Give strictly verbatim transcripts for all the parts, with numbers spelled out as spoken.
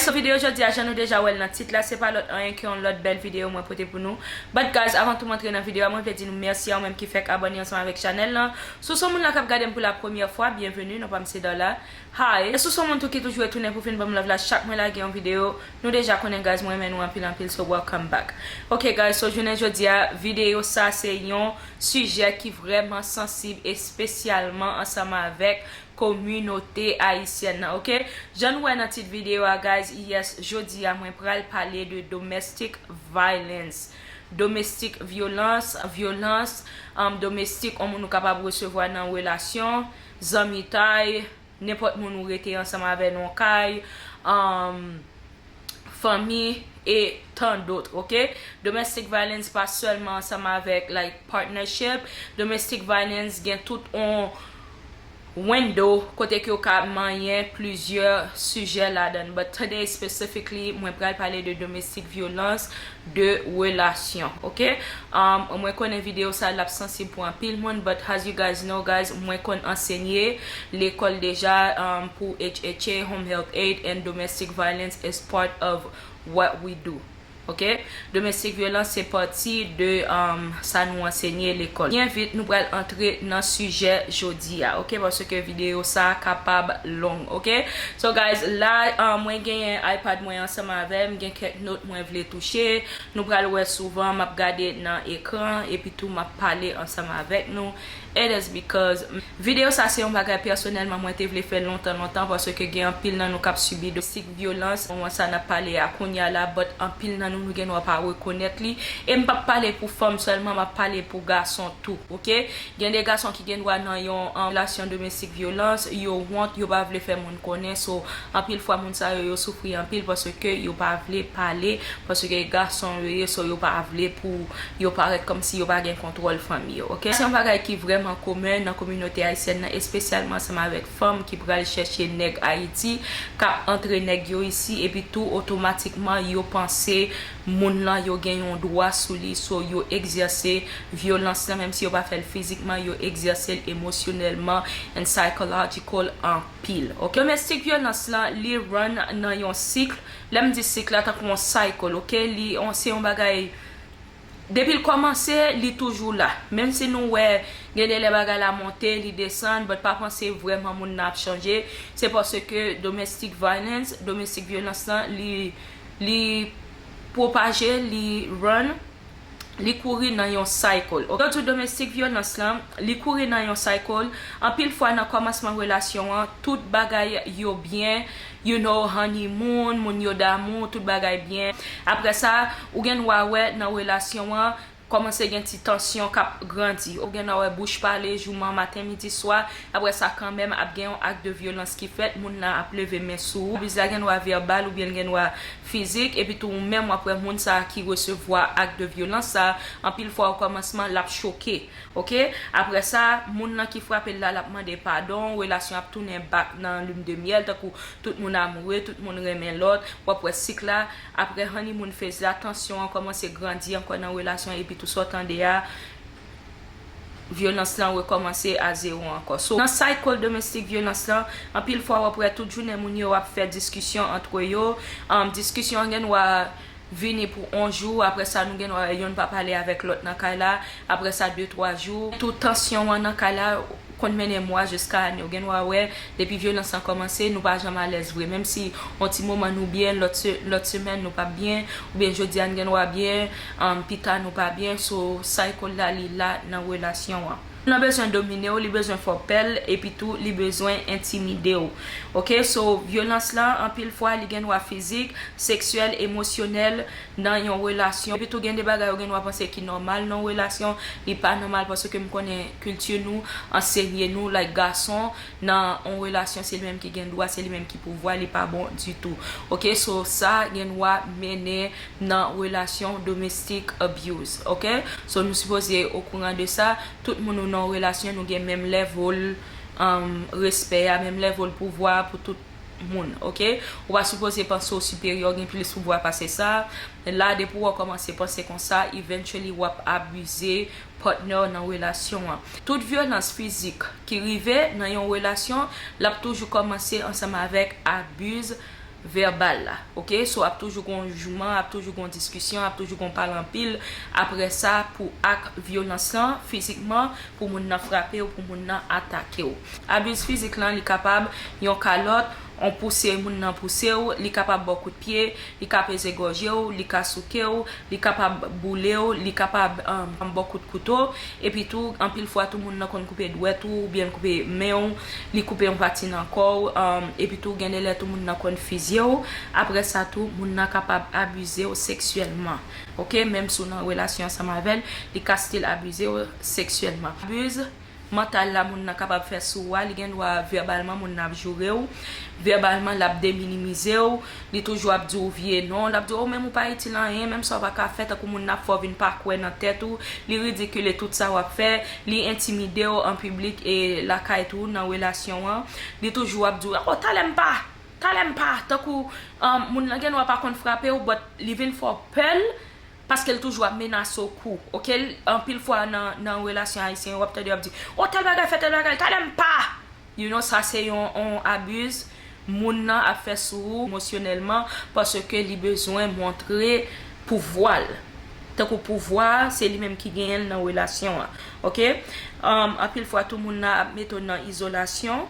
So videyo jodi a, jan nou deja wè l nan tit la, se pa lòt anyen ke yon lòt bèl videyo mwen pote pou nou. But guys, avan tou m antre nan videyo a, mwen vle di nou mèsi a ou menm ki fèk abòne ansanm avèk chanèl lan. Si w se yon moun la k ap gade m pou la premyè fwa, byenveni, non pa m se Darla. Hi. E si w se yon moun tou ki toujou retounen pou vin ban m love la chak mwen lage yon videyo, nou deja konnen guys, mwen renmen nou anpil anpil, so welcome back. Ok guys, so jounen jodi a, videyo sa se yon sijè ki vrèman sansib, espesyalman ansanm avèk kominote ayisyèn nan, ok? Jan nou wè nan tit videyo a, guys, yes, jodi a mwen pral pale de domestic violence. Domestic violence, vyolans, um, domestik, yon moun ou kapab resevwa nan relasyon, zanmitay, nenpòt moun ou rete ansanm avè nan yon kay, um, fanmi, e tant d'autres, ok? Domestic violence pa sèlman ansanm avèk, like, partnership. Domestic violence gen tout yon window kote ke yo ka manyen plizyè sijè ladan. But today specifically, mwen pral pale de domestic violence, de relasyon, ok? Um, mwen konnen videyo sa l ap sansib pou anpil moun, but as you guys know, guys, mwen konn ansenye lekòl deja, um, pou H H A, Home Health Aid, and domestic violence is part of what we do. Ok? Domestic violence se pati de, um, sa nou ansenye lekòl. Byen vit, nou pral antre nan sijè jodi a, ok? Paske videyo sa kapab long, ok? So guys, la, um, mwen genyen iPad mwen ansanm avè m, gen kèk not mwen vle touche. Nou pral wè souvan m ap gade nan ekran, epi tou m ap pale ansanm avèk nou. It is because videyo sa se yon bagay pèsonèlman mwen te vle fè lontan lontan, paske gen anpil nan nou k ap sibi domestic violence moman sa n ap pale a kounye a la, but anpil nan nou, nou gen dwa pa rekonèt li. E m p ap pale pou fanm sèlman, m ap pale pou gason tou, ok? Gen de gason ki gen dwa nan yon, um, relasyon domestic violence, yo wont, yo pa vle fè moun konnen, so anpil fwa moun sa yo, yo soufri anpil paske yo pa vle pale, paske gason yo ye, so yo pa vle pou yo parèt kòmsi yo pa gen kontwòl fanmi yo, ok? Se yon bagay ki vrèman komen nan kominote ayisyèn nan, espesyalman ansanm avèk fanm ki pral chèche nèg Ayiti, k ap antre nèg yo isi, epi tou otomatikman yo panse moun lan yo gen yon dwa sou li, so yo egzèse vyolans lan, menm si yo pa fè l fizikman, yo egzèse l emosyonèlman and psychological anpil, ok? Domestic violence lan, li run nan yon sik, lè m di sik la, tankou yon cycle, ok? Li, on, se yon bagay, depi l kòmanse, li toujou la. Menm si nou wè, gen de lè bagay la monte, li desann, but pa panse vrèman moun nan ap chanje. Se paske domestic violence, domestic violence lan, li, li pwopaje, li run, li kouri nan yon cycle. Ok, yo di w domestic violence lan, li kouri nan yon cycle. Anpil fwa nan kòmansman relasyon an, tout bagay yo byen, you know, honeymoon, moun yo damou, tout bagay byen. Apre sa, ou gen dwa wè nan relasyon an, kòmanse gen ti tansyon k ap grandi. Ou gen dwa wè bouch pale, jouman, maten, midi, swa. Apre sa, kanmenm, ap gen yon ak de vyolans ki fèt, moun nan ap leve men sou ou. Abiz la gen dwa vèbal oubyen l gen dwa fizik, epi tou ou menm w ap wè moun sa a ki resevwa ak de vyolans sa a, anpil fwa o kòmansman l ap choke, ok? Apre sa, moun nan ki frape l la, l ap mande padon, relasyon ap tounen back nan lune de miel, tankou tout moun amoure, tout moun renmen lòt, w ap wè sik la, apre honeymoon phase la, tansyon an kòmanse grandi ankò nan relasyon, epi tou sa w tande a, vyolans lan rekòmanse a zewo ankò. So, nan cycle domestic violence lan, anpil fwa w ap wè tout jounen moun yo ap fè diskisyon antre yo. Um, diskisyon an gen dwa vini pou yon jou, apre sa nou gen dwa wè yonn pa pale avèk lòt nan kay la, apre sa de twa jou. Tout tansyon an nan kay la konn mennen mwa jiska ane. Ou gen dwa wè, depi vyolans lan kòmanse, nou pa janm alèz vre. Menm si yon ti moman nou byen, lòt se-, lòt semèn nou p ap byen, oubyen jodi a n gen dwa byen, um, pita nou pa byen. So, cycle la, li la nan relasyon an. Moun nan bezwen domine w, li bezwen fè w pè l, epi tou, li bezwen entimide w. Ok, so, vyolans lan, anpil fwa, li gen dwa fizik, seksyèl, emosyonèl, nan yon relasyon. Epi tou, gen de bagay ou gen dwa panse ki nòmal nan yon relasyon, li pa nòmal paske m konnen kilti nou ansenye nou, like, gason nan yon relasyon, se li menm ki gen dwa, se li menm ki pouvwa, li pa bon ditou. Ok, so sa gen dwa mennen nan relasyon domestic abuse, ok? So nou sipoze okouran de sa, tout moun ou nan yon relasyon, nou gen menm level, um, respè a, menm level pouvwa pou tout moun, ok? Ou pa sipoze panse w siperyè, w gen plis pouvwa pase sa. La, depi w kòmanse panse konsa, eventually w ap abize partner w nan relasyon an. Tout vyolans fizik ki rive nan yon relasyon, l ap toujou kòmanse ansanm avèk abuse vèbal la, oke? So, ap toujou gon jouman, ap toujou gon diskisyon, ap toujou gon pale anpil. Apre sa, pou ak vyolans lan, fizikman, pou moun nan frape w, pou moun nan atake w. Abiz fizik lan, li kapab yon kalòt, on pouse moun nan pouse w, li kapab ba w kout pye, li ka peze gòje w, li ka souke w, li kapab boule w, li kapab, um, ba w kout kouto. Epi tou, anpil fwa tou moun nan konn koupe dwèt ou, oubyen l koupe men w, li koupe yon pati nan kò w, um, epi tou gen de lè tou moun nan konn fizye w. Apre sa tou, moun nan kapab abize w seksyèlman. Oke, menm si w nan relasyon ansanm avè l, li ka still abize w seksyèlman. Abiz mantal la moun nan kapab fè sou ou a, li gen dwa vèbalman moun nan ap joure w, vèbalman l ap deminimize w, li toujou ap di w vye non, l ap di w, o, menm ou pa itil anyen, menm sa w pa ka fè, tankou moun nan ap fè w vin pa kwè nan tèt ou, li ridikile tout sa w ap fè, li entimide w an piblik e lakay tou, nan relasyon an, li toujou ap di w, o, talè m pa, talè m pa, tankou, um, moun nan gen dwa pa konn frape w, but li vin fè w pè l, paske l toujou ap menase w kou, oke? L, anpil fwa nan, nan relasyon ayisyen yo, w ap tande yo ap di, o, tèl bagay fè tèl bagay, talè m pa! You know, sa se yon, yon abiz moun nan ap fè sou ou emosyonèlman, paske li bezwen montre pouvwa l. Tankou pouvwa, se li menm ki genyen l nan relasyon an, oke? Um, anpil fwa tou moun nan ap mete w nan izolasyon.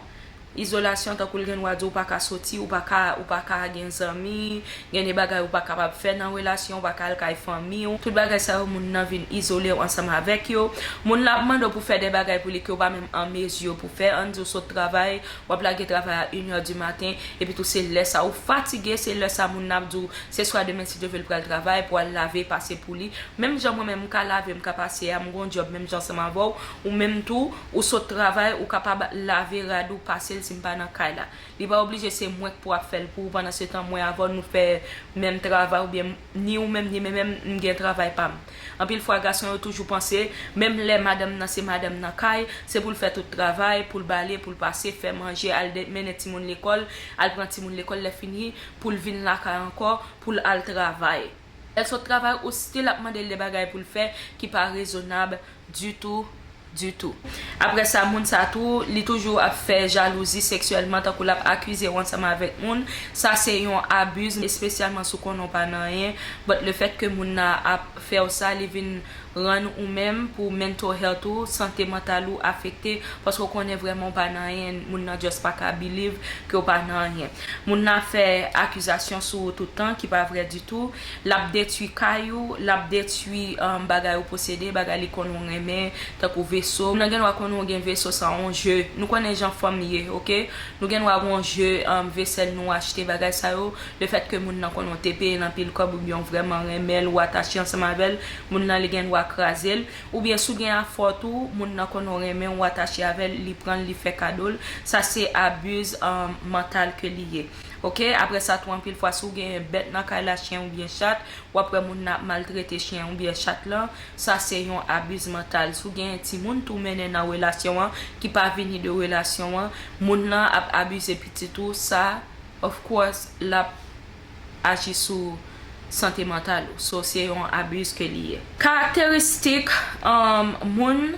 Izolasyon, tankou l gen dwa di w pa ka soti, ou pa ka, ou pa ka gen zanmi, gen de bagay ou pa kapab fè nan relasyon, ou pa ka al kay fanmi w. Tout bagay sa yo, moun nan vin izole w ansanm avèk yo. Moun nan ap mande w pou fè de bagay pou li ke w pa menm an mezi pou fè. Ann di w sot travay, w ap lage travay a inè di maten, epi tou se lè sa ou fatige, se lè sa moun nan ap di w, se swa demen si Dye vle l pral travay, pou al lave, pase pou li. Menm jan mwen menm m ka lave, m ka pase a, m gon djòb menm jan ansanm avè w, ou menm tou, ou sot travay, ou kapab lave rad ou, pase l si m pa nan kay la. Li pa oblije se mwen k pou ap fè l pou ou, pandan se tan mwen avè w nou fè menm travay, oubyen ni ou menm ni mwen menm m gen travay pa m. Anpil fwa gason yo toujou panse, menm lè madanm nan se madanm nan kay, se pou l fè tout travay, pou l bale, pou l pase, fè manje, al de-, mennen timoun lekòl, al pran timoun lekòl, lè fini, pou l vin lakay ankò, pou l al travay. Lè l sot travay, ou still ap mande l de bagay pou l fè ki pa rezonab ditou, ditou. Apre sa, moun sa tou, li toujou ap fè jalouzi seksyèlman, tankou l ap akize w ansanm avèk moun. Sa se yon abiz, espesyalman si w konnen w pa nan anyen. But le fait que moun nan ap fè w sa, li vin rann ou menm pou mental health ou, sante mantal ou afekte, paske w konnen vrèman w pa nan anyen, moun nan just pa ka believe ke w pa nan anyen. Moun nan ap fè akizasyon sou ou tout tan ki pa vrè ditou. L ap detwi kay ou, l ap detwi, um, bagay ou posede, bagay li konn ou renmen, tankou veso. Moun nan gen dwa konn ou gen veso sa yon je. Nou konnen jan fanm ye, oke? Nou gen dwa gon je, um, vesèl nou achte, bagay sa yo. Le fait que moun nan konn ou te peye l anpil kòb oubyen w vrèman renmen l, ou atache ansanm avè l, moun nan li gen dwa kraze l. Oubyen si w gen afè w tou, moun nan konn ou renmen, ou atache avè l, li pran l, li fè kado l. Sa se abiz, um, mantal ke li ye. Oke, apre sa tou anpil fwa si w genyen bèt nan kay la, chen oubyen chat, w ap wè moun nan ap maltrete chen oubyen chat lan, sa se yon abiz mantal. Si w genyen timoun tou mennen nan relasyon an, ki pa vini de relasyon an, moun nan ap abize pitit ou, sa, of course, l ap aji sou sante mantal ou. So, se yon abiz ke li ye. Karakteristik, um, moun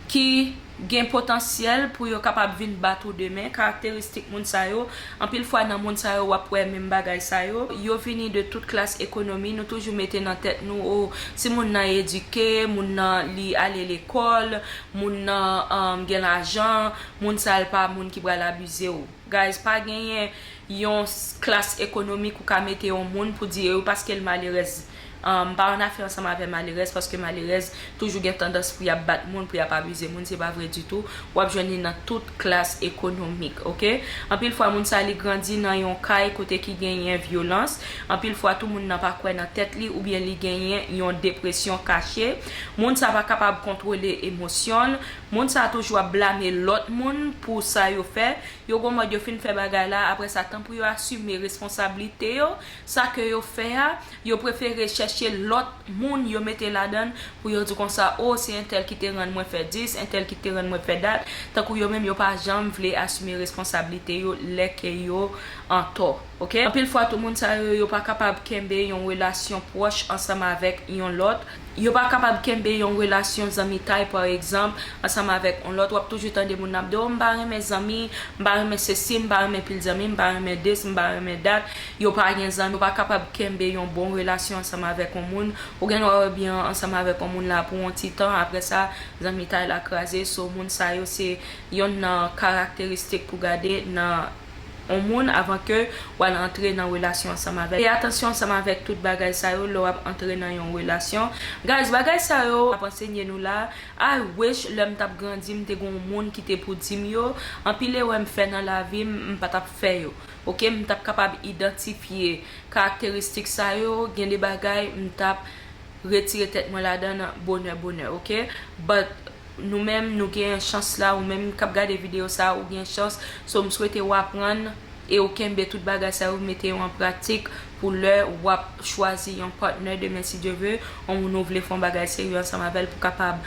ki gen potansyèl pou yo kapab vin bat ou demen, karakteristik moun sa yo, anpil fwa nan moun sa yo, w ap wè menm bagay sa yo. Yo vini de tout klas ekonomi, nou toujou mete nan tèt nou, o, si moun nan edike, moun nan li ale lekòl, moun nan, um, gen lajan, moun sa l pa moun ki pral abize w. Guys, pa genyen yon s-, klas ekonomik ou ka mete yon moun pou di, e, paske l malerèz. Um, m pa annafè ansanm avè malerèz, paske malerèz toujou gen tandans pou y ap bat moun, pou y ap abize moun, se pa vre ditou. W ap jwenn li nan tout klas ekonomik, oke? Anpil fwa, moun sa li grandi nan yon kay kote ki genyen vyolans. Anpil fwa tou, moun nan pa kwè nan tèt li, oubyen li genyen yon depresyon kache. Moun sa pa kapab kontwole emosyon l. Moun sa toujou ap blame lòt moun pou sa yo fè. Yo gon mòd yo fin fè bagay la, apre sa, tan pou yo asime responsablite yo, sa ke yo fè a, yo prefere chèche lòt moun yo mete ladan l pou yo di konsa, o, se entèl ki te rann mwen fè dis, entèl ki te rann mwen fè dat, tankou yo menm yo pa janm vle asime responsablite yo lè ke yo antò, oke? Anpil fwa tou moun sa yo, yo pa kapab kenbe yon relasyon pwòch ansanm avèk yon lòt. Yo pa kapab kenbe yon relasyon zanmitay, pa egzanp, ansanm avèk yon lòt. W ap toujou tande moun ap di, "O, m pa renmen zanmi, m pa renmen sesi, m pa renmen pil zanmi, m pa renmen dis, m pa renmen dat." Yo pa gen zanmi, yo pa kapab kenbe yon bon relasyon ansanm avèk yon moun. Ou gen dwa wè byen ansanm avèk yon moun la pou yon ti tan, apre sa, zanmitay la kraze. So, moun sa yo se yonn nan karakteristik pou gade nan yon moun avan ke w al antre nan relasyon ansanm avèk. Fè atansyon ansanm avèk tout bagay sa yo lè w ap antre nan yon relasyon. Guys, bagay sa yo ap ansenye nou la. I wish lè m t ap grandi, m te gen yon moun ki te pou di m yo. Anpil erè m fè nan lavi m, m pa t ap fè yo. Oke, m t ap kapab idantifye karakteristik sa yo, gen de bagay m t ap retire tèt mwen ladan l bonè bonè, oke? But nou menm, nou gen chans la, ou menm k ap gade videyo sa, ou gen chans. So, m swete w aprann e ou kenbe tout bagay sa yo, mete yo an pratik pou lè w ap chwazi yon partner demen, si Dye ve, yon moun ou vle fè yon bagay serye ansanm avè l pou kapab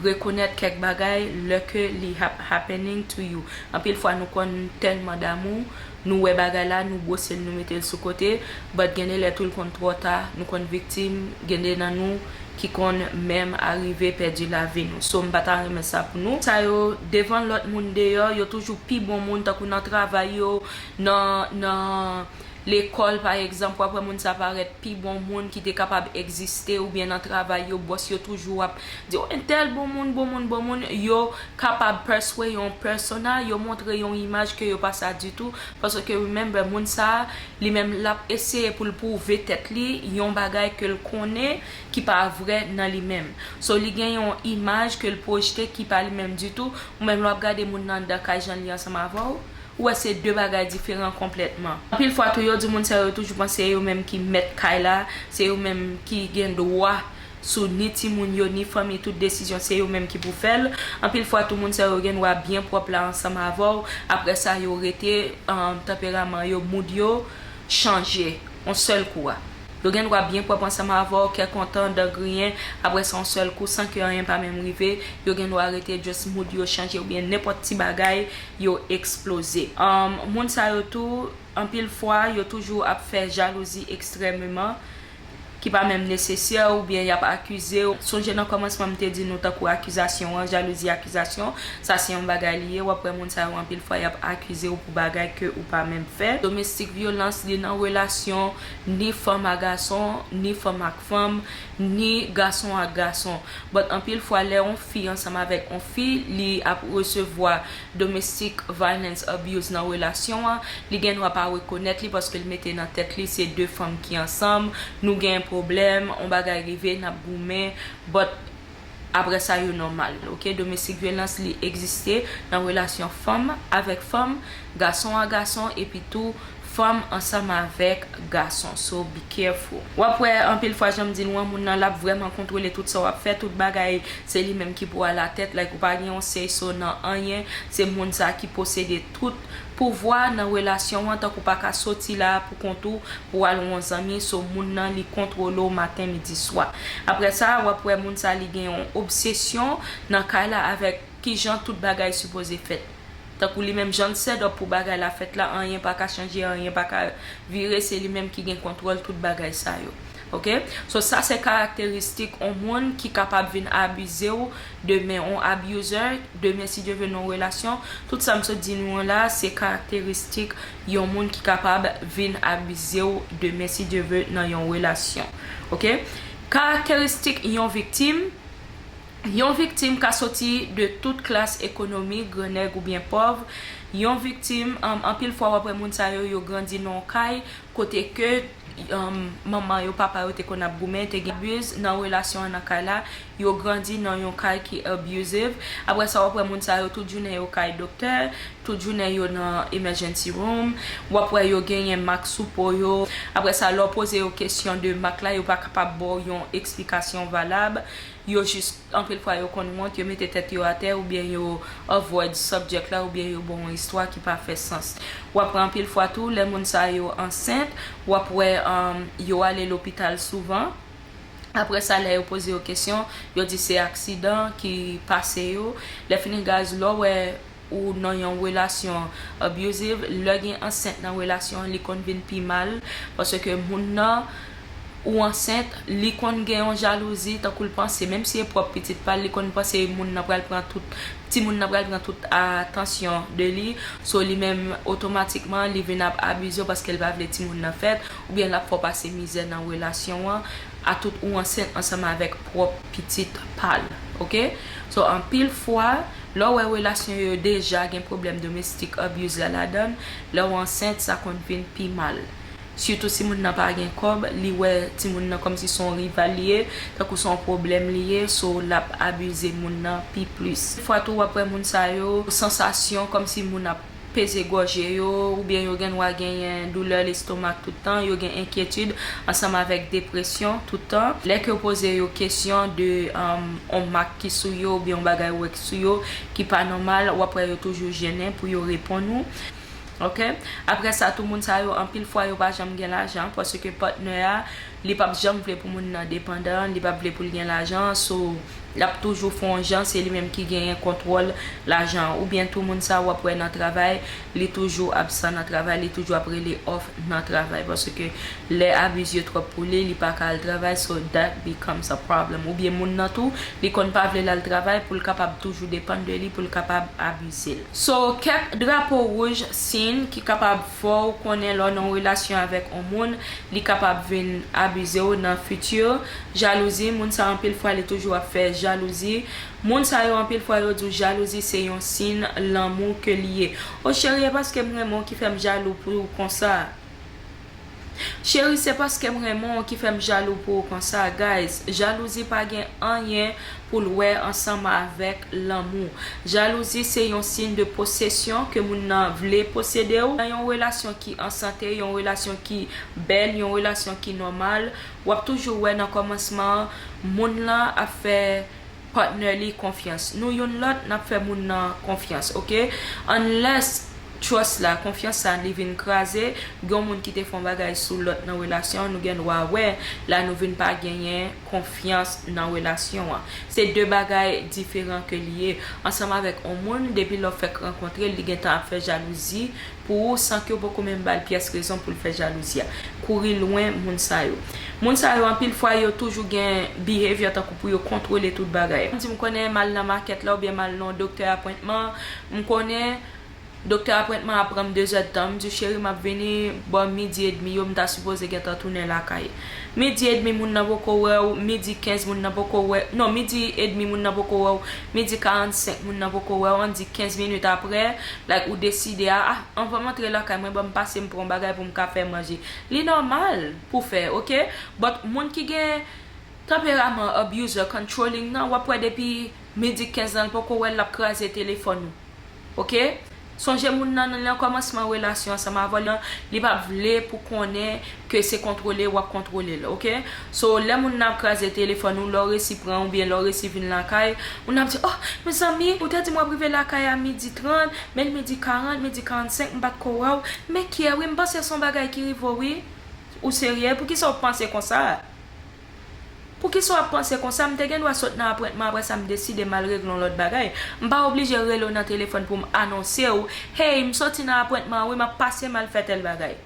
rekonèt kèk bagay lè ke li hap-, happening to you. Anpil fwa, nou konn tèlman damou, nou wè bagay la, nou bwose l, nou mete l sou kote, but gen de lè tou l konn twò ta, nou konn viktim, gen de nan nou ki konn menm arive pèdi lavi nou. So, m pa ta renmen sa pou nou. Sa yo, devan lòt moun deyò, yo toujou pi bon moun, tankou nan travay yo, nan, nan lekòl, pa egzanp, w ap wè moun sa parèt pi bon moun ki te kapab egziste, oubyen nan travay yo, bòs yo toujou ap di, "O, entèl bon moun, bon moun, bon moun." Yo kapab pèswe yon persona, yo montre yon imaj ke yo pa sa ditou, paske, remember, moun sa, li menm, l ap eseye pou l pwouve tèt li yon bagay ke l konnen ki pa vrè nan li menm. So, li gen yon imaj ke l pwojte ki pa li menm ditou. Ou menm, lè w ap gade moun nan anndan kay, jan l ye ansanm avè w, ou wè se de bagay diferan konplètman. Anpil fwa tou, yo di moun sa yo toujou panse se yo menm ki mèt kay la, se yo menm ki gen dwa sou ni timoun yo, ni fanmi, tout desizyon, se yo menm ki pou fè l. Anpil fwa tou, moun sa yo gen dwa byen pwòp la ansanm avè w. Apre sa, yo rete, um, tanperaman yo, mood yo chanje yon sèl kou a. Yo gen dwa byen pwòp ansanm avè w, kè kontan, dan griyen, apre sa, yon sèl kou, san ke anyen pa menm rive, yo gen dwa rete just mood yo chanje oubyen nenpòt ti bagay, yo eksploze. Um, moun sa yo tou, anpil fwa, yo toujou ap fè jalouzi ekstrèmeman, ki pa menm nesesè, oubyen y ap akize w. Sonje nan kòmansman m te di nou tankou akizasyon an, jalouzi akizasyon, sa se yon bagay li ye, w ap wè moun sa yo anpil fwa y ap akize w pou bagay ke ou pa menm fè. Domestik vyolans, li nan relasyon ni fanm a gason, ni fanm ak fanm, ni gason ak gason. But anpil fwa lè yon fi ansanm avèk yon fi, li ap resevwa domestic violence abuse nan relasyon an, li gen dwa pa rekonèt li paske l mete nan tèt li se de fanm ki ansanm, nou gen pwoblèm, yon bagay rive, n ap goumen, but apre sa yo nòmal, oke? Domestic violence li egziste nan relasyon fanm avèk fanm, gason a gason, epi tou fanm ansanm avèk gason. So, be careful. W ap wè anpil fwa, jan m di nou an, moun nan l ap vrèman kontwole tout sa w ap fè, tout bagay, se li menm ki pou alatèt, like, ou pa gen yon say so nan anyen, se moun sa ki posede tout pouvwa nan relasyon an, tankou pa ka soti la pou kont ou, pou al yon zanmi, so moun nan li kontwole w maten, midi, swa. Apre sa, w ap wè moun sa li gen yon obsesyon nan kay la avèk kijan tout bagay sipoze fèt. Tankou li menm jan l set up pou bagay la fèt la, anyen pa ka chanje, anyen pa ka vire, se li menm ki gen kontwòl tout bagay sa yo. Oke? So, sa se karakteristik yon moun ki kapab vin abize w demen, yon abuser, demen si Dye vle nan yon relasyon. Tout sa m sot di nou an la, se karakteristik yon moun ki kapab vin abize w demen si Dye vle nan yon relasyon. Oke? Karakteristik yon viktim. Yon viktim ka soti de tout klas ekonomik, grannèg oubyen pòv. Yon viktim, um, anpil fwa w ap wè moun sa yo, yo grandi nan yon kay kote ke, um, manman yo, papa yo te konn ap goumen, te gen abuse nan relasyon an nan kay la, yo grandi nan yon kay ki abusive. Apre sa, w ap wè moun sa yo, tout jounen yo kay doktè, tout jounen yo nan emergency room, w ap wè yo genyen mak sou po yo. Apre sa, lè w poze yo kesyon de mak la, yo pa kapab ba w yon eksplikasyon valab. Yo jis, anpil fwa, yo konn wont, yo mete tèt yo atè, oubyen yo avoid subject la, oubyen yo ba w yon istwa ki pa fè sans. W ap wè anpil fwa tou, lè moun sa yo ansent, w ap wè, um, yo ale lopital souvan. Apre sa, lè yo poze yo kesyon, yo di se aksidan ki pase yo. Lè fini, guys, lè w wè ou nan yon relasyon abusive, lè gen ansent nan relasyon an, li konn vin pi mal, paske moun nan, ou ansent, li konn gen yon jalouzi, tankou l panse, menm si e pwòp pitit pa l, li konn panse moun nan pral pran tout, timoun nan pral pran tout atansyon de li. So, li menm, otomatikman, li vin ap abize w paske l pa vle timoun nan fèt, oubyen l ap fè w pase mizè nan relasyon an, atout ou ansent ansanm avèk pwòp pitit pa l, oke? So, anpil fwa, lè w wè relasyon yo deja gen pwoblèm domestic abuse la ladan l, lè w ansent, sa konn vin pi mal. Sitou si moun nan pa gen kòb, li wè timoun nan kòmsi se yon rival li ye, tankou se yon pwoblèm li ye, so l ap abize moun nan pi plis. Fwa tou w ap wè moun sa yo, sansasyon kòmsi moun ap peze gòje yo, oubyen yo gen dwa genyen doulè lestomak tout tan, yo gen enkyetid ansanm avèk depresyon tout tan. Lè ke w poze yo kesyon de, um, on mak ki sou yo, oubyen yon bagay ou wè ki sou yo, ki pa nòmal, w ap wè yo toujou jennen pou yo reponn ou. Oke? Apre sa, tou moun sa yo, anpil fwa, yo pa janm gen lajan, paske patnè a, li p ap janm vle pou moun nan depandan, li p ap vle pou l gen lajan, so, l ap toujou fè yon jan, se li menm ki genyen kontwòl lajan an. Oubyen tou moun sa w ap wè nan travay, li toujou absan nan travay, li toujou ap rele off nan travay, paske lè abiz yo twòp pou li, li pa ka al travay, so that becomes a problem. Oubyen moun nan tou, li konn pa vle l al travay pou l kapab toujou depann de li, pou l kapab abize l. So, kèk drapo wouj, siy ki kapab fè w konnen lè w nan yon relasyon avèk yon moun, li kapab vin abize w nan fiti. Jalouzi, moun sa anpil fwa li toujou ap fè jalouzi. Moun sa yo anpil fwa yo di w jalouzi se yon siy lanmou ke li ye. O cheri, e paske m renmen w ki fè m jalou pou ou konsa. Cheri, se paske m renmen w ki fè m jalou pou ou konsa. Guys, jalouzi pa gen anyen pou l wè ansanm avèk lanmou. Jalouzi se yon siy de posesyon ke moun nan vle posede w. Nan yon relasyon ki an sante, yon relasyon ki bèl, yon relasyon ki nòmal, w ap toujou wè nan kòmansman an, moun lan ap fè patnè li konfyans. Nou youn lòt, n ap fè moun nan konfyans, oke? Unless trust la, konfyans sa, li vin kraze, gen yon moun ki te fè yon bagay sou lòt nan relasyon an, nou gen dwa wè, la nou vin pa genyen konfyans nan relasyon an. Se de bagay diferan ke li ye. Ansanm avèk yon moun, depi lè w fèk rankontre l, li gentan ap fè jalouzi pou ou san ke w poko menm ba l pyès rezon pou l fè jalouzi a. Kouri lwen moun sa yo. Moun sa yo, anpil fwa, yo toujou gen behavior tankou pou yo kontwole tout bagay. M di m konnen m al nan makèt la oubyen m al nan yon doktè apwentman, m konnen doktè apwentman an pran m de zè d tan, m di, cheri, m ap vini bò midi edmi yo, m ta sipoze gentan tounen lakay. Midi edmi, moun nan poko wè w, midi kenz, moun nan poko wè, non, midi edmi, moun nan poko wè w, midi karannsenk, moun nan poko wè w, ann di kenz minit apre, like, ou deside a, ah, anvan m antre lakay mwen, ban m pase m pran yon bagay pou m ka fè manje. Li nòmal pou fè, oke? But moun ki gen tanperaman abuser, controlling nan, w ap wè depi midi kenz lan, l poko wè l, l ap kraze telefòn ou. Oke? Sonje moun nan nan kòmansman relasyon ansanm avè w lan, li p ap vle pou konnen ke se kontwole w ap kontwole l, oke? So, lè moun nan ap kraze telefòn ou, lè w resi pran oubyen lè w resi vin lakay, moun nan ap di, oh, mezanmi, ou te di m w ap rive lakay a midi trant, men l midi karant, midi karannsenk, m pa t ko wè w. Men kyè wi, m panse se yon bagay ki rive w wi. Ou serye? Poukisa w panse konsa? Poukisa w ap panse konsa? M te gen dwa sot nan apwentman, apre sa m deside m al regle yon lòt bagay. M pa oblije rele w nan telefòn pou m anonse w, hey, m soti nan apwentman an wi, m ap pase m al fè tèl bagay.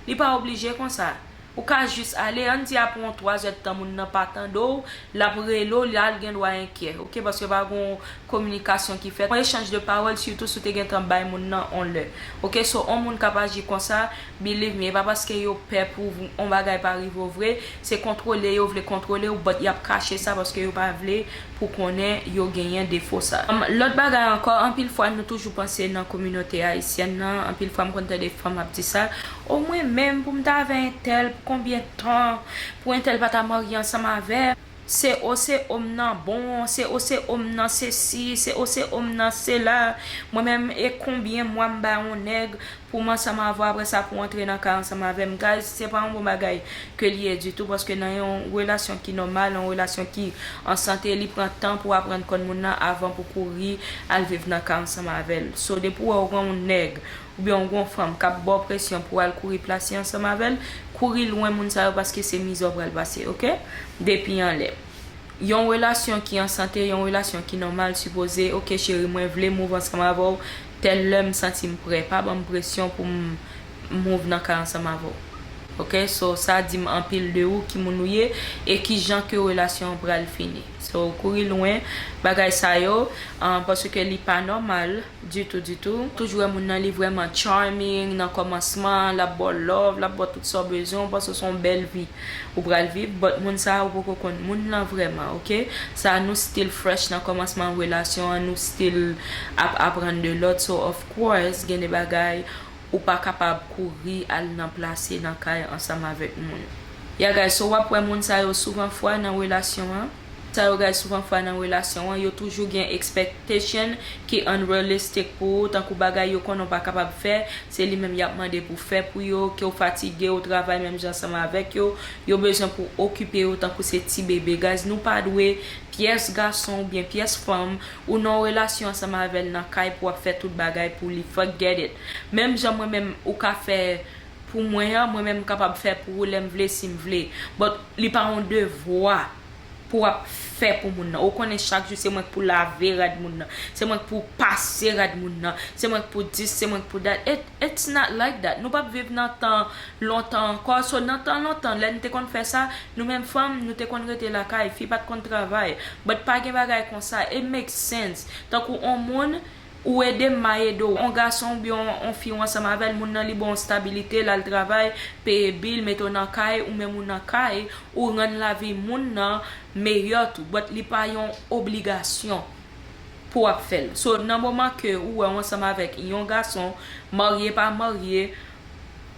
Li pa oblije konsa. Ou ka jis ale, ann di apre yon twa zè d tan moun nan pa tande w, l ap rele w, la l gen dwa enkyè, oke, paske pa gen yon kominikasyon ki fèt, yon echanj de pawòl, sitou si w te gentan bay moun nan yon lè. Oke, so, yon moun k ap aji konsa, believe me, e pa paske yo pè pou yon bagay pa rive w vre, se kontwole yo vle kontwole w, but y ap kache sa paske yo pa vle pou konnen yo genyen defo sa. Um, lòt bagay ankò, anpil fwa nou toujou panse nan kominote ayisyèn nan, anpil fwa m konn tande fanm ap di sa, o mwen menm pou m ta avè entèl, pou konbyen tan, pou entèl pa ta marye ansanm avè m? Se o se o m nan bon, se o se o m nan sesi, se o se o m nan sela. Mwen menm, e konbyen mwa m bay yon nèg pou m ansanm avè w, apre sa pou w antre nan kay ansanm avè m? Guys, se pa yon bon bagay ke li ye ditou, paske nan yon relasyon ki nòmal, yon relasyon ki an sante, li pran tan pou w aprann konn moun nan avan pou kouri al viv nan kay ansanm avè l. So, depi w wè w gen yon nèg, oubyen w gen yon fanm k ap ba w presyon pou w al kouri plase ansanm avè l, kouri lwen moun sa yo paske se mizè w pral pase, oke? Depi anlè. Yon relasyon ki an sante, yon relasyon ki nòmal sipoze, oke cheri, mwen vle move ansanm avè w, tèl lè m santi m prè, pa ban m presyon pou m move nan kay ansanm avè w. Ok, so sa di m anpil de ou, ki moun ou ye, e ki jan ke relasyon an pral fini. So, kouri lwen bagay sa yo, ah, paske li pa nòmal ditou, ditou. Toujou wè moun nan, li vrèman charming nan kòmansman, l ap ba w love, l ap ba w tout sa w bezwen, ou panse se yon bèl vi ou pral viv, but moun sa a, ou poko konn moun nan vrèman, ok? Sa, nou still fresh nan kòmansman relasyon an, nou still ap aprann de lòt, so of course, gen de bagay ou pa kapab kouri al nan plase nan kay ansanm avèk moun. Ya guys, so w ap wè moun sa yo souvan fwa nan relasyon an. Sa yo guys, souvan fwa nan relasyon an, yo toujou gen expectation ki unrealistic pou ou, tankou bagay yo konnen w pa kapab fè, se li menm y ap mande pou fè pou yo, ke w fatige, ou travay menm jan ansanm avèk yo, yo bezwen pou okipe yo tankou se ti bebe. Guys, nou pa dwe pyès gason oubyen pyès fanm ou nan yon relasyon ansanm avè l nan kay pou w ap fè tout bagay pou li. Forget it. Menm jan mwen menm ou ka fè pou mwen an, mwen menm m kapab fè pou ou lè m vle, si m vle. But li pa yon devwa pou w ap fè pou moun nan. Ou konnen chak jou se mwen k pou lave rad moun nan. Se mwen k pou pase rad moun nan. Se mwen k pou this, se mwen k pou that. It, it's not like that. Nou p ap viv nan tan lontan ankò. So, nan tan lontan, lè n te konn fè sa, nou menm fanm, nou te konn rete lakay. Fi pa t konn travay. But pa gen bagay konsa. It make sense. Tankou on moun, ou ede m, m a ede w. On gason oubyen on, on fi ou ansanm avè l, moun nan li ba w stabilite, l al travay, peye bil, mete w nan kay, ou menm ou nan kay, ou rann lavi moun nan meyè tou. But li pa yon obligasyon pou w ap fè l. So, nan moman ke ou wè w ansanm avèk yon gason, marye pa marye,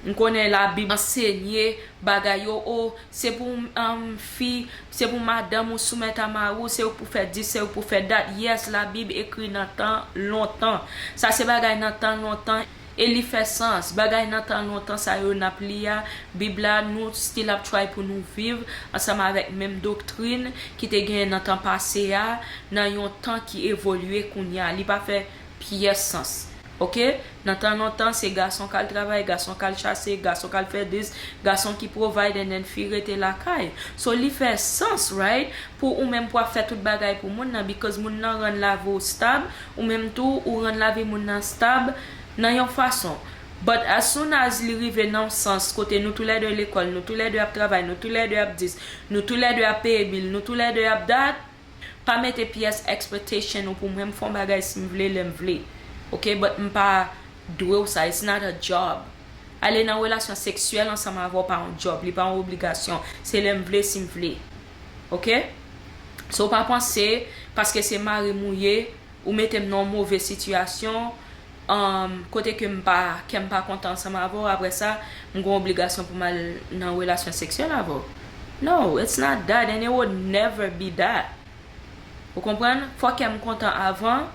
m konnen Labib ansenye bagay yo, o, se pou, um, fi, se pou madanm ou soumèt a mari w, se ou k pou fè this, se ou k pou fè that. Yes, Labib ekri nan tan lontan. Sa se bagay nan tan lontan. E li fè sans. Bagay nan tan lontan sa yo n ap li a, Bib la, nou still ap try pou nou viv ansanm avèk menm doktrin ki te genyen nan tan pase a, nan yon tan ki evolye kounye a. Li pa fè pyès sans. Ok? Nan tan lontan, se gason k al travay, gason k al chase, gason k al fè this, gason ki provide and then fi rete lakay. So, li fè sans, right? Pou ou menm pou ap fè tout bagay pou moun nan, because moun nan rann lavi w stab, ou menm tou, ou rann lavi moun nan stab nan yon fason. But as soon as li rive nan yon sans kote nou toulède lekòl, nou toulède ap travay, nou toulède ap this, nou toulède ap peye bil, nou toulède ap that, pa mete pyès expectation ou pou mwen, m fè yon bagay si m vle, lè m vle. Ok? But m pa dwe w sa, it's not a job. Ale nan relasyon seksyèl ansanm avè w pa yon job, li pa yon obligasyon. Se lè m vle, si m vle. Ok? So, pa panse, paske se mari m ou ye, ou mete m nan yon move sitiyasyon, um, kote ke m pa, kè m pa kontan ansanm avè w, apre sa, m gen obligasyon pou m al nan relasyon seksyèl avè w. No, it's not that, and it would never be that. Ou konprann? Fò kè m kontan avan,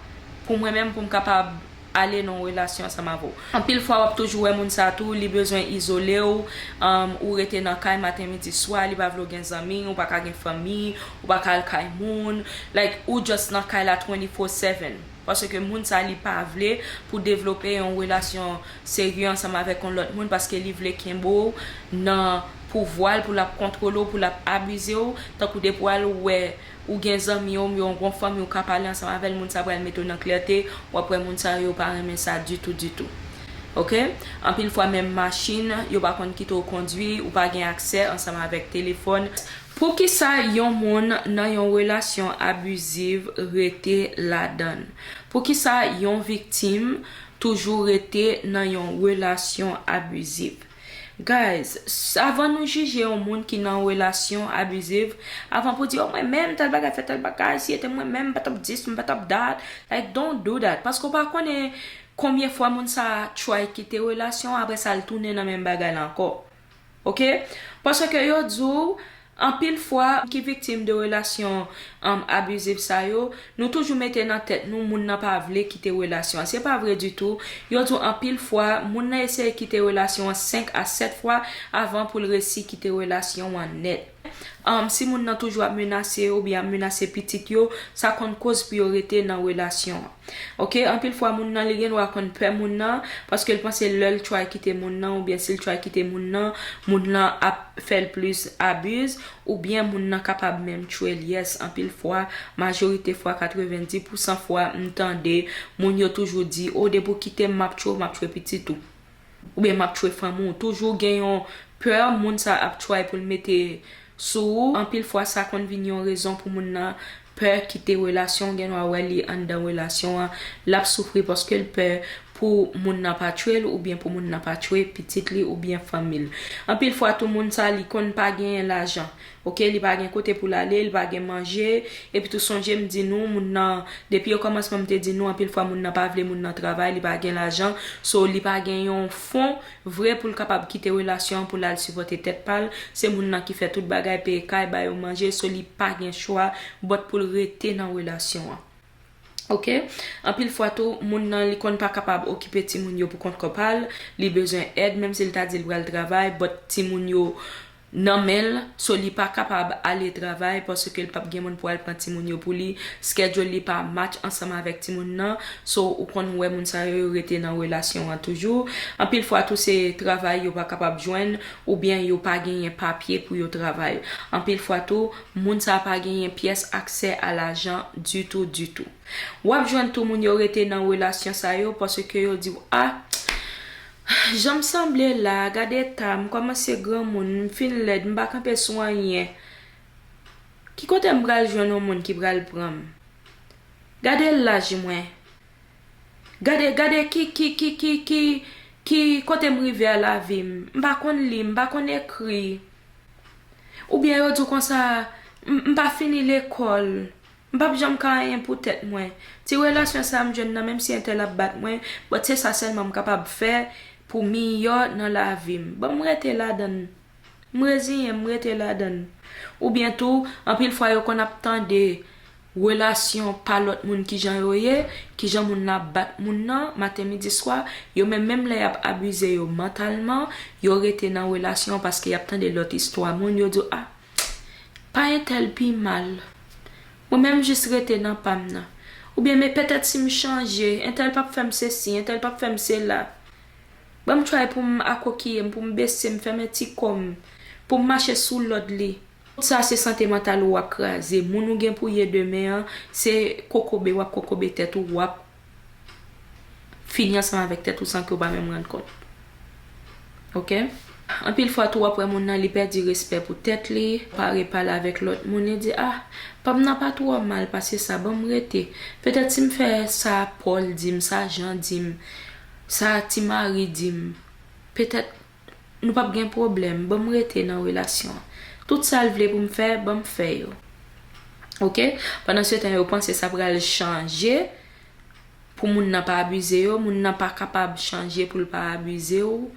pou mwen menm, pou m kapab ale nan yon relasyon ansanm avè w. Anpil fwa, w ap toujou wè moun sa tou, li bezwen izole w, um, ou rete nan kay maten, midi, swa, li pa vle w gen zanmi, ou pa ka gen fanmi, ou pa ka al kay moun, like, ou just nan kay la twenty-four seven. Paske moun sa, li pa vle pou devlope yon relasyon serye ansanm avèk yon lòt moun, paske li vle kenbe w nan pouvwa l, pou l ap kontwole w, pou l ap abize w, tankou depi w al wè ou gen zanmi w, yon gwo fanmi w ka pale ansanm avè l, moun sa pral mete w nan klète, w ap wè moun sa yo pa renmen sa ditou, ditou. Ok? Anpil fwa menm machin, yo pa konn kite w kondwi, ou pa gen aksè ansanm avèk telefòn. Poukisa yon moun nan yon relasyon abiziv rete ladan l? Poukisa yon viktim toujou rete nan yon relasyon abiziv? Guys, s-, avan nou jije yon moun ki nan yon relasyon abiziv, avan pou di, "Oh, mwen menm, tèl bagay fè tèl bagay, si se te mwen menm, m pa t ap this, m pa t ap that." Like, don't do that. Paske w pa konnen konbyen fwa moun sa a try kite relasyon an, apre sa, l tounen nan menm bagay la ankò. Ok? Paske yo di w, anpil fwa, ki viktim de relasyon, um, abiziv sa yo, nou toujou mete nan tèt nou, moun nan pa vle kite relasyon an. Se pa vre ditou. Yo di w anpil fwa, moun nan eseye kite relasyon an senk a sèt fwa avan pou l resi kite relasyon an nèt. Um, si moun nan toujou ap menase yo oubyen ap menase pitit yo, sa konn koz pou yo rete nan relasyon an. Ok, anpil fwa moun nan li gen dwa konn pè moun nan, paske l panse lè l try kite moun nan, oubyen si l try kite moun nan, moun nan ap fè l plis abiz, oubyen moun nan kapab menm tchwe l. Yes, anpil fwa, majorite fwa, katrevenndis pousan fwa, m tande moun yo toujou di, "O, depi w kite m, m ap tchwe w, m ap tchwe pitit ou." Oubyen m ap tchwe fanmi w. Toujou gen yon pè moun sa ap try pou l mete sou ou, anpil fwa sa konn vin yon rezon pou moun nan pè kite relasyon, ou gen dwa wè li anndan relasyon an, l ap soufri paske l pè pou moun nan pa tchwe l oubyen pou moun nan pa tchwe pitit li oubyen fanmi l. Anpil fwa tou moun sa li konn pa genyen lajan, oke, li pa gen kote pou l ale, li pa gen manje, epi tou sonje m di nou, moun nan, depi okòmansman m te di nou, anpil fwa moun nan pa vle moun nan travay, li pa gen lajan, so li pa gen yon fon vre pou l kapab kite relasyon an pou l al sipòte tèt pa l. Se moun nan ki fè tout bagay, peye kay, ba yo manje, so li pa gen chwa but pou l rete nan relasyon an. Oke? Anpil fwa tou, moun nan li konn pa kapab okipe timoun yo pou kont kò pa l, li bezwen èd, menm si l ta di l pral travay, but timoun yo nan men l, so li pa kapab ale travay paske l p ap gen moun pou al pran timoun yo pou li, schedule li pa match ansanm avèk timoun nan, so ou konn wè moun sa yo, yo rete nan relasyon an toujou. Anpil fwa tou se travay yo pa kapab jwenn oubyen yo pa genyen papye pou yo travay. Anpil fwa tou, moun sa pa genyen pyès aksè a lajan ditou, ditou. W ap jwenn tou moun yo rete nan relasyon sa yo paske yo di w, a, jan m sanble la, gade eta m, kòmanse granmoun, m fin lèd, m pa kanpe sou anyen. Ki kote m pral jwenn yon moun ki pral pran m? Gade laj mwen. Gade, gade ki, ki, ki, ki, ki, ki kote m rive a lavi m. M pa konn li, m pa konn ekri. Oubyen yo di w konsa, m, m pa fini lekòl. M p ap janm ka anyen pou tèt mwen. Ti relasyon sa a m jwenn nan, menm si entèl ap bat mwen, but se sa sèlman m kapab fè pou miyò nan lavi m. Ban m rete ladan l. M reziyen m, m rete ladan l. Oubyen tou, anpil fwa yo konn ap tande relasyon pa lòt moun kijan yo ye, kijan moun nan ap bat moun nan, maten, midi, swa, yo menm, menm lè y ap abize yo mantalman, yo rete nan relasyon paske y ap tande lòt istwa moun, yo di w, a, pa entèl pi mal. Mwen menm jis rete nan pa m nan. Oubyen, men petèt si m chanje, entèl p ap fè m sesi, entèl p ap fè m sela. Ban m try pou m akokiye m, pou m bese m, fèmen ti kò m, pou m mache sou lòd li. Tout sa se sante mantal ou w ap kraze. Moun ou gen pou ye demen an, se kokobe w ap kokobe tèt ou, w ap fini ansanm avèk tèt ou san ke w pa menm rann kont. Oke? Anpil fwa tou w ap wè moun nan li pèdi respè pou tèt li, pare pale avèk lòt moun, li di, a, pa m nan pa twò mal pase sa, ban m rete. Petèt si m fè sa Paul di m, sa Jean di m, sa Ti Mari di m, petèt nou p ap gen pwoblèm, ban m rete nan relasyon an. Tout sa l vle pou m fè, ban m fè yo. Oke? Pandan se tan yo panse sa pral chanje, pou moun nan pa abize yo, moun nan pa kapab chanje pou l pa abize w,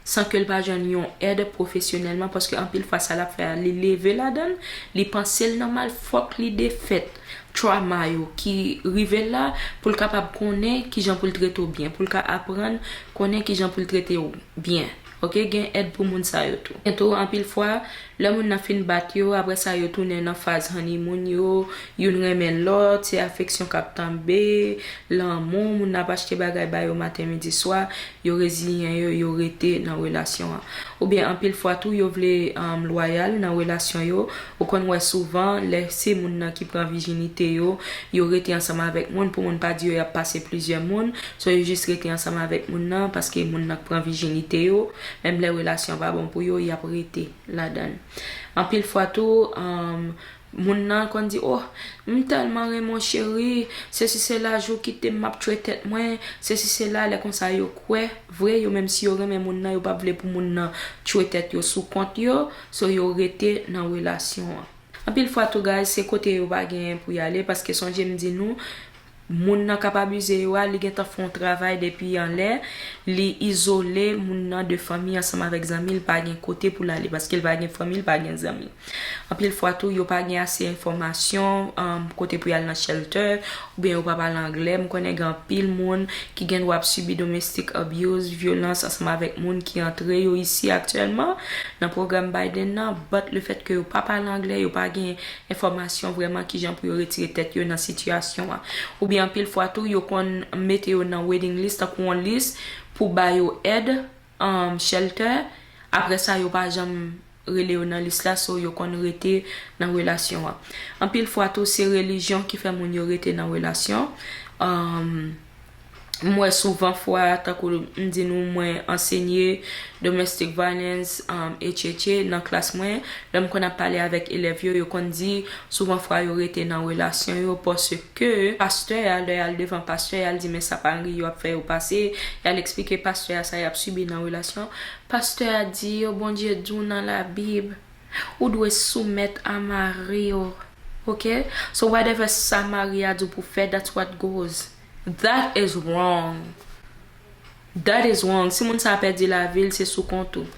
san ke l pa jwenn yon èd pwofesyonèlman, paske anpil fwa sa l ap fè a, li leve ladan l, li panse l nòmal, fòk li defèt trauma yo ki rive l la, pou l kapab konnen kijan pou l trete w byen, pou l ka aprann konnen kijan pou l trete w byen. Oke, gen èd pou moun sa yo tou. Gen tou, anpil fwa, lè moun nan fin bat yo, apre sa yo tounen nan faz honeymoon yo, youn renmen lòt, se afeksyon k ap tanbe, lanmou, moun nan ap achte bagay ba yo maten, midi, swa, yo reziyen yo, yo rete nan relasyon an. Oubyen anpil fwa tou, yo vle, um, lwayal nan relasyon yo. Ou konn wè souvan, lè se moun nan ki pran vijinite yo, yo rete ansanm avèk moun, pou moun pa di yo y ap pase plizyè moun, so yo jis rete ansanm avèk moun nan, paske moun nan k pran vijinite yo, menm lè relasyon pa bon pou yo, y ap rete ladan l. Anpil fwa tou, um, moun nan konn di, oh, m tèlman renmen w cheri, sesi sela, jou w kite m, m ap tchwe tèt mwen, sesi sela, lè konsa yo kwè, vre, yo menm si yo renmen moun nan, yo p ap vle pou moun nan tchwe tèt yo sou kont yo, so yo rete nan relasyon an. Anpil fwa tou, guys, se kote yo pa genyen pou y ale, paske sonje m di nou, moun nan k ap abize yo a, li gentan fè yon travay depi anlè, li izole moun nan de fanmi ansanm avèk zanmi, l pa gen kote pou l ale, paske l pa gen fanmi, l pa gen zanmi. Anpil fwa tou, yo pa gen ase enfòmasyon, um, kote pou y al nan shelter, oubyen yo pa pale anglè. M konnen gen anpil moun ki gen dwa ap sibi domestic abuse, vyolans ansanm avèk moun ki antre yo isi aktyèlman nan pwogram Biden nan, but le fèt ke yo pa pale anglè, yo pa gen enfòmasyon vrèman kijan pou yo retire tèt yo nan sitiyasyon an. Oubyen anpil fwa tou, yo konn mete yo nan waiting list, tankou yon lis pou ba yo èd, um, shelter. Apre sa, yo pa janm rele yo nan lis la, so yo konn rete nan relasyon an. Anpil fwa tou, se relijyon ki fè moun yo rete nan relasyon. Um, M wè souvan fwa, tankou m di nou, mwen ansenye domestic violence, um, etcetera nan klas mwen. Lè m konn ap pale avèk elèv yo, yo konn di souvan fwa yo rete nan relasyon yo paske pastè a, lè y al devan pastè a, y al di men sa mari yo ap fè yo pase, y al eksplike pastè a sa y ap sibi nan relasyon. Pastè a di yo, Bondye di w nan Labib, ou dwe soumèt a mari w. Ok? So whatever sa mari a di w pou fè, that's what goes. That is wrong. That is wrong. Si moun sa a pèdi lavi l, se sou kont ou.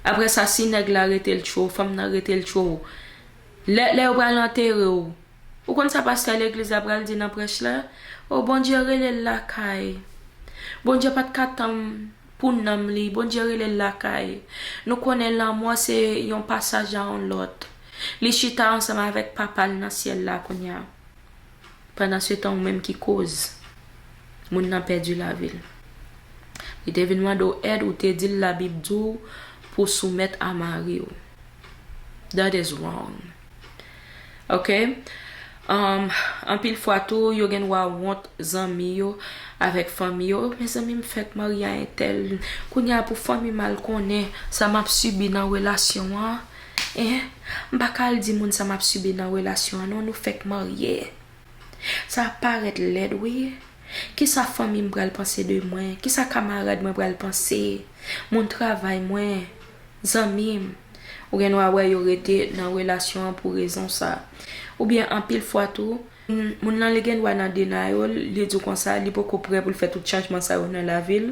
Apre sa, si nèg la rete l cho, fanm nan rete l cho, lè, lè yo pral antere w, ou konn sa pastè legliz la pral di nan prèch la? O, Bondye rele l lakay. Bondye pa t ka tann pou nanm li. Bondye rele l lakay. Nou konnen lanmò se yon pasaj a yon lòt. Li chita ansanm avèk papa l nan syèl la kounye a. Pandansetan, ou menm ki koz moun nan pèdi lavi l. Li te vin mande w èd, ou te di l Labib di w pou soumèt a mari w. That is wrong. Ok? Um, anpil fwa tou, yo gen dwa wont zanmi yo avèk fanmi yo. Mezanmi, m fèk marye a entèl. Kounye a pou fanmi m al konnen sa m ap sibi nan relasyon an. Hein? M pa ka al di moun sa m ap sibi nan relasyon an, non, nou fèk marye. Sa ap parèt lèd, wi. Kisa fanmi m pral panse de mwen? Kisa kamarad mwen pral panse? Moun travay mwen? Zanmi m? Ou gen dwa wè yo rete nan relasyon an pou rezon sa. Oubyen anpil fwa tou, moun, moun nan li gen dwa nan denial, li di w konsa, li poko prè pou l fè tout chanjman sa yo nan lavi l.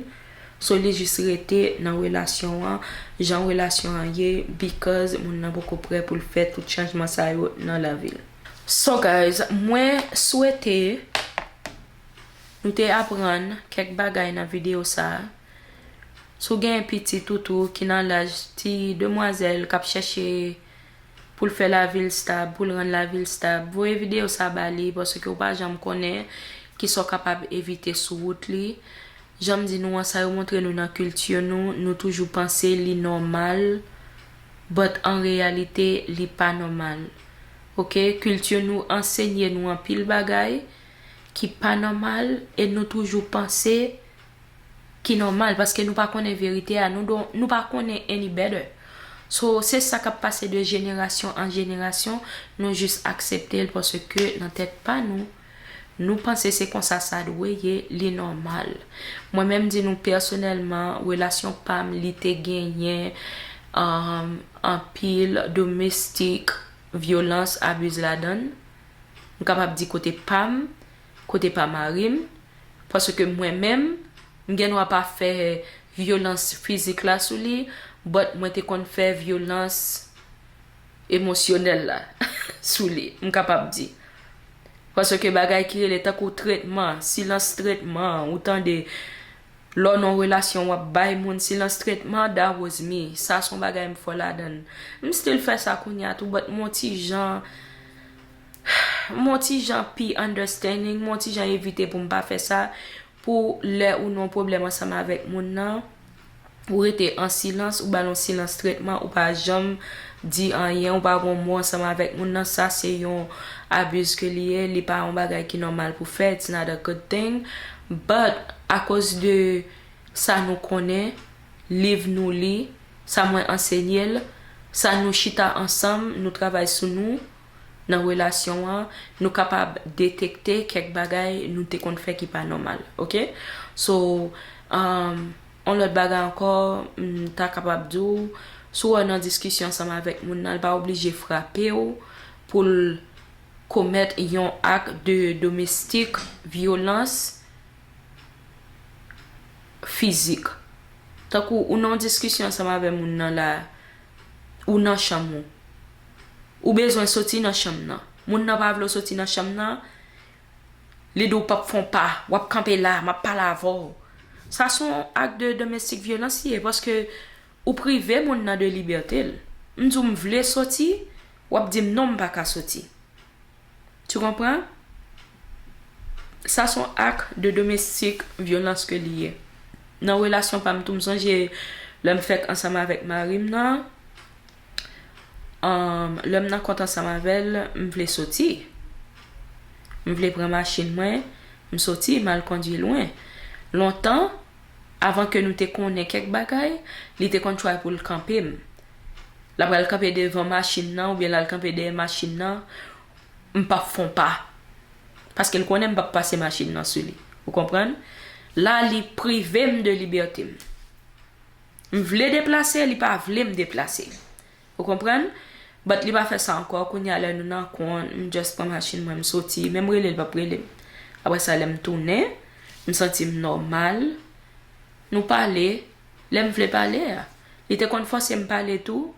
So, li jis rete nan relasyon an, jan relasyon an ye, because moun nan poko prè pou l fè tout chanjman sa yo nan lavi l. So, guys, mwen swete nou te aprann kèk bagay nan videyo sa a. Si w gen pitit ou tou ki nan laj ti demwazèl k ap chèche pou l fè lavi l stab, pou l rann lavi l stab, voye videyo sa ba li, paske w pa janm konnen kisa w kapab evite sou wout li. Jan m di nou an, sa yo montre nou nan kilti nou, nou toujou panse li nòmal, but an reyalite, li pa nòmal. Ok? Kilti nou ansenye nou anpil bagay ki pa nòmal e nou toujou panse ki nòmal, paske nou pa konnen verite a, nou don, nou pa konnen any better. So, se sa k ap pase de jenerasyon an jenerasyon, nou jis aksepte l paske nan tèt pa nou, nou panse se konsa sa dwe ye, li nòmal. Mwen menm di nou pèsonèlman, relasyon pa m, li te genyen, um, anpil domestik vyolans, abiz ladan l. M kapab di kote pa m, kote pa mari m, paske mwen menm, m gen dwa pa fè vyolans fizik la sou li, but mwen te konn fè vyolans emosyonèl la sou li, m kapab di. Paske bagay ki rele tankou tretman, silans tretman, ou tande, lè w nan relasyon w ap bay moun silans tretman, that was me. Sa se yon bagay m fò ladan l. M still fè sa kounye a tou, but m on ti jan, m on ti jan pi understanding, m on ti jan evite pou m pa fè sa, pou lè ou nan yon pwoblèm ansanm avèk moun nan, ou rete an silans, ou ba l yon silans tretman, ou pa janm di anyen, ou pa gen yon mo ansanm avèk moun nan, sa se yon abiz ke li ye, li pa yon bagay ki nòmal pou fè, it's not a good thing. But, akoz de sa nou konnen, liv nou li, sa mwen ansenye l, sa nou chita ansanm, nou travay sou nou, nan relasyon an, nou kapab detekte kèk bagay nou te konn fè ki pa nòmal, ok? So, um, yon lòt bagay ankò, m ta kapab di w, si w wè w nan diskisyon ansanm avèk moun nan, l pa oblije frape w pou l komèt yon ak de domestik vyolans fizik. Tankou ou nan yon diskisyon ansanm avè moun nan la, ou nan chanm ou. Ou bezwen soti nan chanm nan. Moun nan pa vle w soti nan chanm nan, li di w p ap fè yon pa, w ap kanpe la, m ap pale avè w. Sa se yon ak de domestik vyolans li ye, paske ou prive moun nan de libète l. M di w m vle soti, w ap di m non, m pa ka soti. Tu comprends? Sa se yon ak de domestik vyolans ke li ye. Nan relasyon pa m tou, m sonje lè m fèk ansanm avèk mari m nan, um, lè m nan kont ansanm avè l, m vle soti. M vle pran machin mwen, M soti, m al kondui lwen. Lontan, avan ke nou te konnen kèk bagay, li te konn try pou l kanpe m. L ap al kanpe devan machin nan, oubyen l al kanpe dèyè machin nan, m p ap fè yon pa. Paske l konnen m p ap pase machin nan sou li. Ou konprann? La, li prive m de libète m. M vle deplase, li pa vle m deplase. Ou konprann? But li pa fè sa ankò. Kounye a lè nou nan kont, m just pran machin mwen, m soti. Menm rele l, l p ap rele m. Apre sa, lè m tounen, m santi m nòmal. Nou pale, lè m vle pale a. Li te konn fòse m pale tou.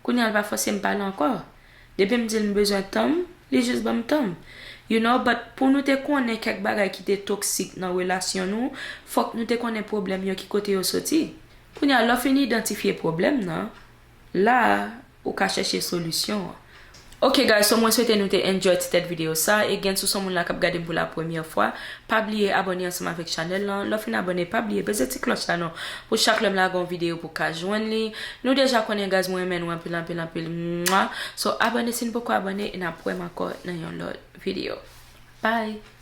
Kounye a, l pa fòse m pale ankò. Depi m di l m bezwen tan m, li jis ban m tan m. You know, but pou nou te konnen kèk bagay ki te toksik nan relasyon nou, fòk nou te konnen pwoblèm yo, ki kote yo soti. Kounye a, lè w fin idantifye pwoblèm nan, la a, ou ka chèche solisyon an. Ok guys, so mwen swete nou te enjoy ti tèt videyo sa. Again, si w se yon moun la k ap gade m pou la premyè fwa, pa bliye abòne ansanm avèk chanèl lan. Lè w fin abòne, pa bliye beze ti klòch la non, pou chak lè m lage yon videyo pou w ka jwenn li. Nou deja konnen guys, mwen renmen nou anpil, anpil, anpil. Mwa. So abòne si n poko abòne, e n ap wè m ankò nan yon lòt videyo. Bye!